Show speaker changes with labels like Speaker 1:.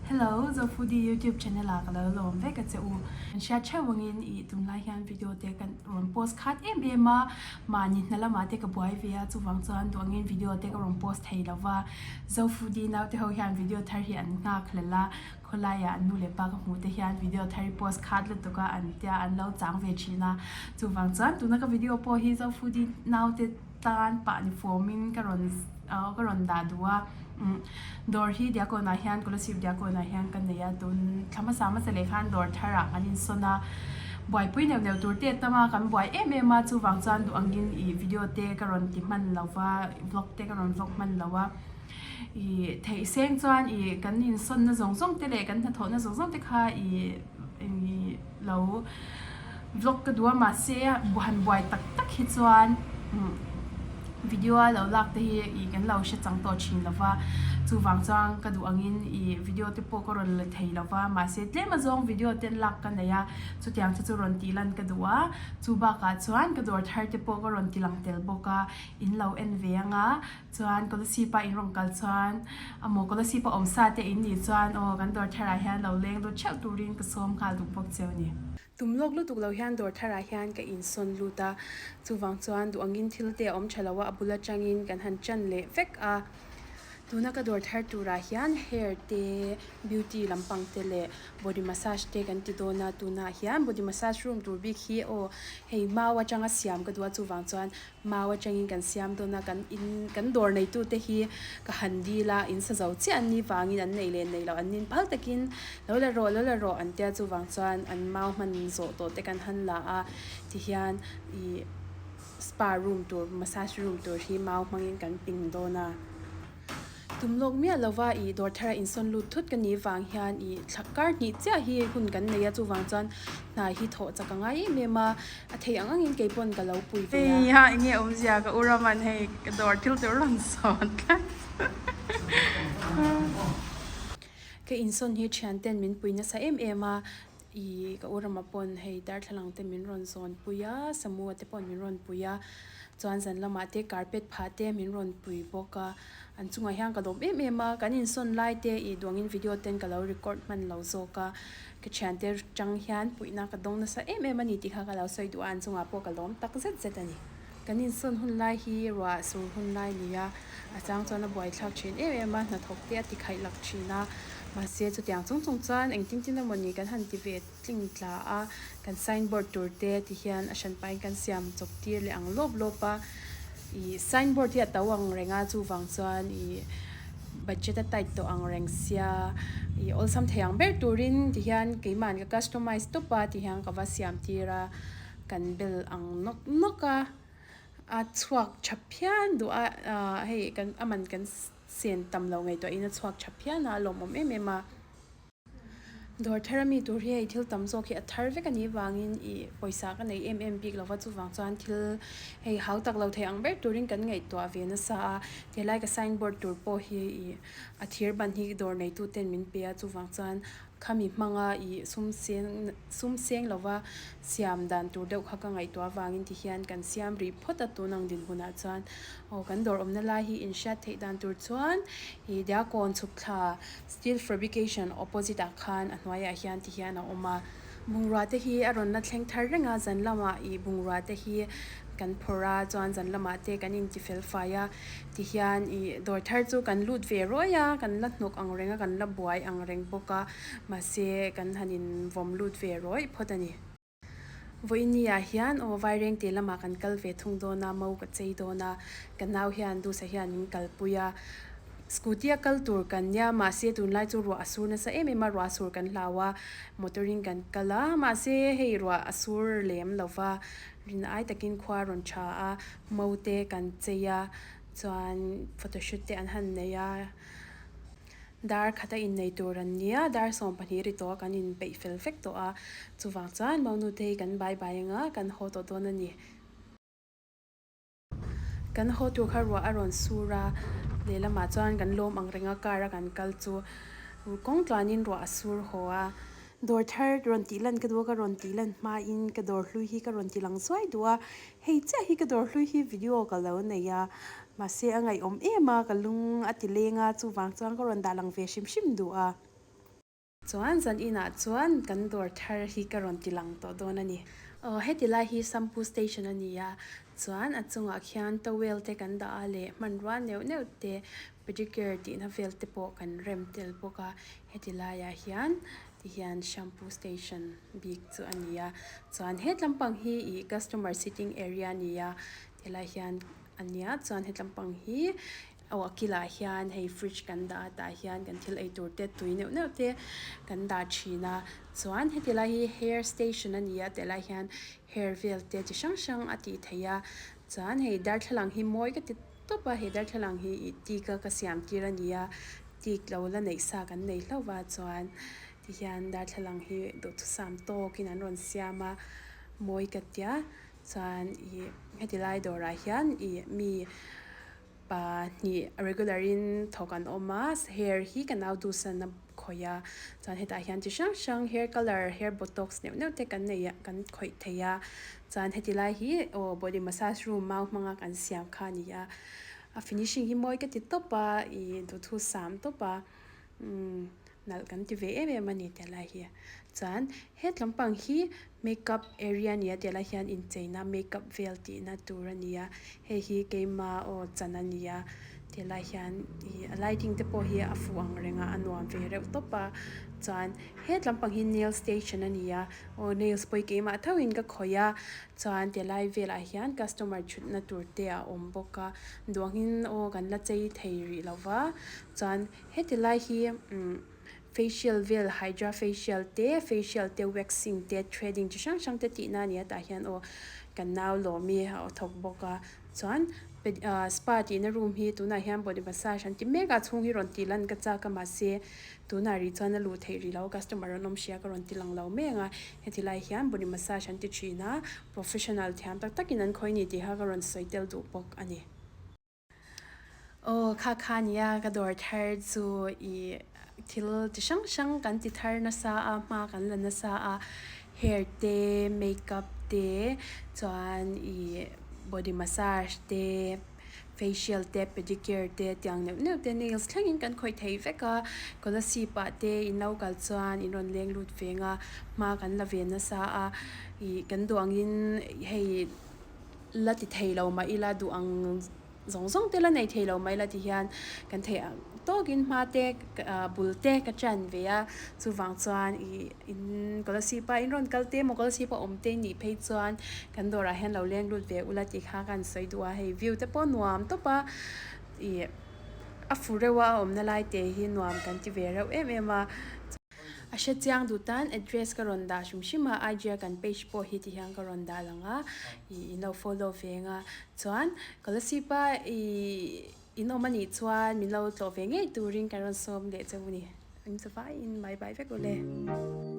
Speaker 1: Hello, Zofoodie YouTube channel ah ka lo lawm vek a che u. Kan hriat theuh angin ih tunlai hian video te kan rawn post khat em em a, mahni hna lamah te ka buai ve a, chuvang chuan duh angin video te ka rawn post thei lo va. Zofoodie naute ho hian video thar hi an nghak hlel a, khawlaiah an nu leh pa ka hmuh te hian video thar hi post khat lutuk a an tia an lo chang ve thin a. Chuvang chuan tuna ka video pawh hi Zofoodie naute tan pah ni form in ka rawn ka rawn dah duh a umm dawr hi Diakon ah hian Kolasib Diakon ah hian ka nei a tun thla hmasa hmasa leh khan dawr thar ah kan insawn a buaipui neuh neuh tur te a tam a kan buai em em a chuvang chuan duh angin ih video te ka rawn ti hman lo va vlog te ka rawn vlog hman lo a ih theih seng chuan ih kan insawn na zawng zawng te leh kan hnathawh na zawng zawng te kha ih ih lo vlog ka duh a mahse han buai tak tak hi chuan video a lo lak te hi ih kan lo hre chang tawh thin lo va chuvang chuan ka duh angin ih video te pawh ka rawn la thei lo va mahse tlem azawng video te lak ka nei a chutiang te chu rawn tih lan ka duh a chu bakah chuan ka dawr thar te pawh ka rawn ti lang tel bawk a in lo en ve anga Chuan Kolasib a in rawn kal chuan amaw Kolasib a awm sa te in nih chuan aw kan dawr thar ah hian lo leng lut theuh turin ka sawm nghal duh bawk cheu ni. Tum lawk lutuk lo hian dawr thar ah hian ka insawn lut a, chuvang chuan duh angin thil te a awm tha lo a, a bul atangin kan han tan leh vek a. Tuna ka dawr thar turah hian hair te, beauty lampang te leh body massage te kan ti dawn a, tunah hian body massage room tur bik hi aw hei mau atanga siam ka duh a, chuvang chuan Mau atangin kan siam dawn a, kan in kan dawr neitute hi ka han dil a, in sa zo chiah an nih vangin an nei leh nei loh an nin phal takin lo la rawh lo la rawh an tia chuvang chuan an mau hman zawh tawh te kan han la a tihian ih spa room tur massage room tur hi mau hmangin kan ping dawn a. Tum lawk miah lova ih dawr thara insawn lut thut ka nih vang hian ih thla kar hnih chiah hi hun kan nei a chuvang chuan hna hi thawh chak a ngai em em a, a thei ang angin kei pawn ka lo pui ve a.
Speaker 2: Hei ha enge awmzia ka u Raman hei ka dawr thil tur rawn sawn tlat.
Speaker 1: Ka insawn hi thian ten min pui nasa em em a, ih ka u Rama pawn hei darthlalang te min rawn zawn pui a, Samua te pawn min rawn pui a, chuan zan lamah te carpet phah te min rawn pui bawk a. An chungah hian ka lawm em em a, kan insawn lai te ih duangin video ten ka lo record hman lo zawk a, ka thiante tang hian puihna ka dawng nasa em em a ni tih kha ka lo sawi duh a, an chungah pawh ka lawm tak zet zet a ni. Kan insawn hun lai hi ruah sur hun lai ni a, a chang chuan a buaithlak thin em em a, hnathawk te a ti khaih lak thin a, mahse chutiang chung chung chuan engtin tin emawni kan han ti ve tling tla a, kan sign board tur te ti hian a hran pahin kan siam chawp tir leh ang lawp lawp a, ih sign board hi a to ang reng a chuvang chuan ih budget a tight tawh ang reng sia ih awlsam thei ang ber turin ti hian keimahni ka customize tawp a ti hian ka va siam tir a, kan bel ang nawk nawk a, a chhuak tha phian duh a ah hei kan a man kan sen tam lo ngaihtuahin a chhuak tha phian a a lawmawm em em a. Dawr thar ami tur hi hei thil tam zawk hi a thar vek a nih vangin ih pawisa ka nei em em bik lova chuvang chuan thil hei hau tak lo thei ang ber turin kan ngaihtuah ve nasa a tilai ka sign board tur pawh hi ih a thir ban hi dawr neitu ten min pe a chuvang chuan khami hmanga ih sum seng sum seng lova siam dan tur deuh kha ka ngaihtuah avangin tihian kan siam rih phawt a tun ang dinhmunah chuan aw kan dawr awmna lai hi inhriat theih dan tur chuan ih diakawn chhuk thla Steel fabrication opposite ah khan a hnuaiah hian ti hian a awm a, bungrua te hi a rawn la thleng thar reng a, zan lamah ih bungrua te hi kan phawrh a chuan zan lamah te kan inti fel fai a ti hian ih dawr thar chu kan lut ve ruai a, kan la hnawk ang reng a kan la buai ang reng bawk a mahse kan han in vawm lut ve ruai phawt a ni. Vawiini ah hian aw Vairengte lamah kan kal ve thung dawn a, mo ka chei dawn a, ka nau hian Dusa hian min kalpui a, scooty a kal tur kan nia mahse tunlai chu ruah a sur nasa em em a, ruah a sur kan hlau a, motor in kan kal a, mahse hei ruah a sur lem lo va, rin ai takin khua a rawn tha a, mo te kan chei a, chuan photoshoot te an han nei a. Dar khata innei tur an nia, dar 12 ri tawh a kan inpeih fel vek tawh a, chuvang chuan Maunute hi kan bai bai anga kan haw tawh dawn a ni. Kan haw tur kha ruah a rawn sur a, lehlamah chuan kan lawm ang reng a car a kan kal chu kawng tluanin ruah a sur haw a. Dawr thar rawn tih lan ka duh a, ka rawn tih lan hmain ka dawr hlui hi ka rawn ti lang zuai duh a, hei chiah hi ka dawr hlui hi video ka lo nei a, mahse a ngaihawm em a, ka lung a ti leng a, chuvang chuan ka rawn dah lang ve hrim hrim duh a. Chuan zan inah chuan kan dawr thar hi ka rawn ti lang tawh dawn a ni. Aw heti lai hi Sampu station a ni a, chuan a chungah khian towel te kan dah a leh hmanrua neuh neuh te pedicure tihna vel te pawh kan rem tel bawk a, heti laiah hian ti hian shampoo station bik chu a ni a, chuan het lampang hi ih customer sitting area a ni a, tilai hian a nia chuan het lampang hi Aw a kilah hian hei fridge kan dah a tah hian kan thil ei tur te tui neuh neuh te kan dah thin a chuan heti lai hi hair station a ni a tih lai hian hair vel te chi hrang hrang a tih theih a chuan hei darthlalang hi mawi ka ti tawp a hei darthlalang hi ih teak a ka siam tir a ni a teak lo la neih sa kan nei hlauh va chuan ti hian darthlalang hi duhthusam tawkin an rawn siam a mawi ka tia chuan ih heti lai dawrah hian ih mi. Pahnih regular in thawk an awm a hair hi ka nau duhsan a khawih a chuan hetah hian chi hrang hrang hair colour hair botox neuh neuh te kan nei a kan khawih thei a chuan heti lai hi aw body massage room mau hmanga kan siam kha a ni a a finishing hi mawi ka ti tawp a ih duhthusam tawp a umm. Nalh kan ti ve em em a ni tih lai hi. Chuan he tlampang hi makeup area a ni a tih lai hian incheina makeup vel tihna tur a ni a. Hei hi keima aw chan a ni a tih lai hian ih a lighting te pawh hi a fuh ang reng a a nuam ve reuh tawp a. Chuan he tlampang hi nail station a ni a aw nails pawh hi keimah thauhin ka khawih a. Chuan ti lai velah hian customer thutna tur te a awm bawk a. Duangin aw kan la chei thei rih lo va chuan. Heti lai hi umm facial vel hydra facial te facial te waxing te threading chi hrang hrang te tihna a ni a tah hian aw kan nau lawmi a aw thawk bawk a chuan ah spa tihna room hi tunah hian body massage an ti mek a chhung hi rawn tih lan ka chak a mahse tunah rih chuan a luh theih rih lo customer an awm hria ka rawn ti lang lo mai ang a heti lai hian body massage an ti thin a professional thiam tak takin an khawi ni tih kha ka rawn sawi tel duh bawk a ni. Aw kha kha nia ka dawr thar chu ih thil chi hrang hrang kan ti thar nasa a hma kan la nasa a hair te makeup te chuan ih body massage te facial te pedicure te tiang neuh neuh te nails thlengin kan khawih thei vek a kolasib ah te in lo kal chuan in rawn leng lut veng a hma kan la ve nasa a ih kan duh angin hei. La ti thei lo mah ila duh ang zawng zawng te la nei thei lo mah ila ti hian kan theih ang tawkin hma te bul te ka chan ve a chuvang chuan ih in Kolasib a in rawn kal te emaw Kolasib a awm te nih phei chuan kan dawrah hian lo leng lut ve ula tih kha ka han sawi duh a hei view te pawh nuam tawp a ih a fu reuh a a awmna lai te hi nuam kan ti ve reuh em em a. A hre chiang duh tan address ka rawn dah hrim hrim a, IG a kan page pawh hi ti hian ka rawn dah lang a, ih in lo follow ve ang a. Chuan Kolasib a ih in awm a nih chuan min lo tlawh ve ngei turin kan rawn sawm leh che u ni. An chu vaiin bye bye vek ule.